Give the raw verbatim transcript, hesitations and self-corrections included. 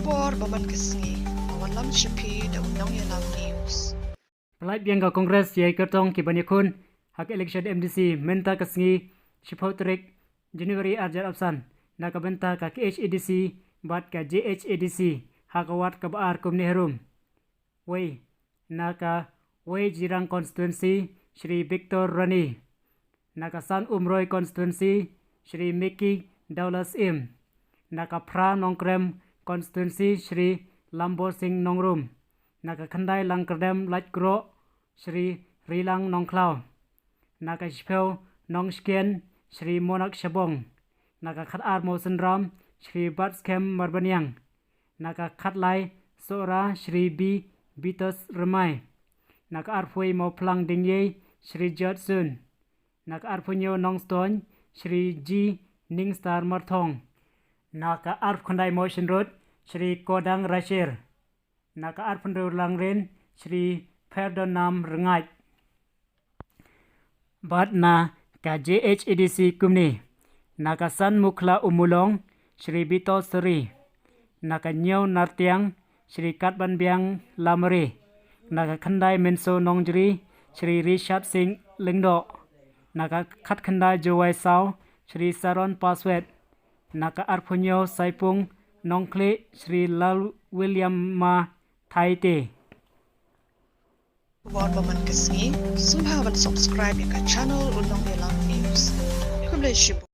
Por ba man ka sngi, ka wan lam sha phi da u Nongïalam News. Pynlait biang ka Congress ïa ki kyrtong ki ban ïakhun ha ka election M D C mynta ka sngi, shiphew tarik January arhajar arphew san, na ka bynta ka K H A D C bad ka J H A D C ha ka ward kaba ar kumne harum. Wei, na ka Wei Jirang constituency, Shri Victor Rani. Na ka San Umroi constituency, Shri Miki Douglas Im. Na ka Phra Nongkrem constituency, Shri Lambor Singh Nongrum. Na ka Khyndai Langkyrdem Laitkroh, Shri Rilang Nongkhlaw. Na ka Shiphew Nongshkien, Shri Monak Shabong. Na ka Khatar Mawsynram, Shri Batskhem Marbaniang. Na ka Khatlai Sohra, Shri B Bitos Rymai. Na ka Arphew Mawphlang Dingïei, Shri Jot Sun. Na ka Arphew Nongstoiñ, Shri G Ningstar Marthong. Na ka Arphew Khyndai Mawshynrut, Shri Kodang Rashir. Na ka Arphew Langrin, Shri Pherdonam Rngait. Bad na ka J H A D C kumne, na ka San Mukhla Umulong, Shri Bito Seri. Na ka Hynñiew Nartiang, Shri Katbanbiang Lamare. Na ka Khyndai Mynso Nongjri, Shri Richard Singh Lyngdoh. Na ka Khatkhyndai Jowai Saw, Shri Saron Paswet. Na ka Arphew Saipung Nongkhlieh, Shri Lal William Ma Thaite. Wan ba man ka sngi, sngewbha ban subscribe ïa ka channel U Nongïalam News. Khublei shibun.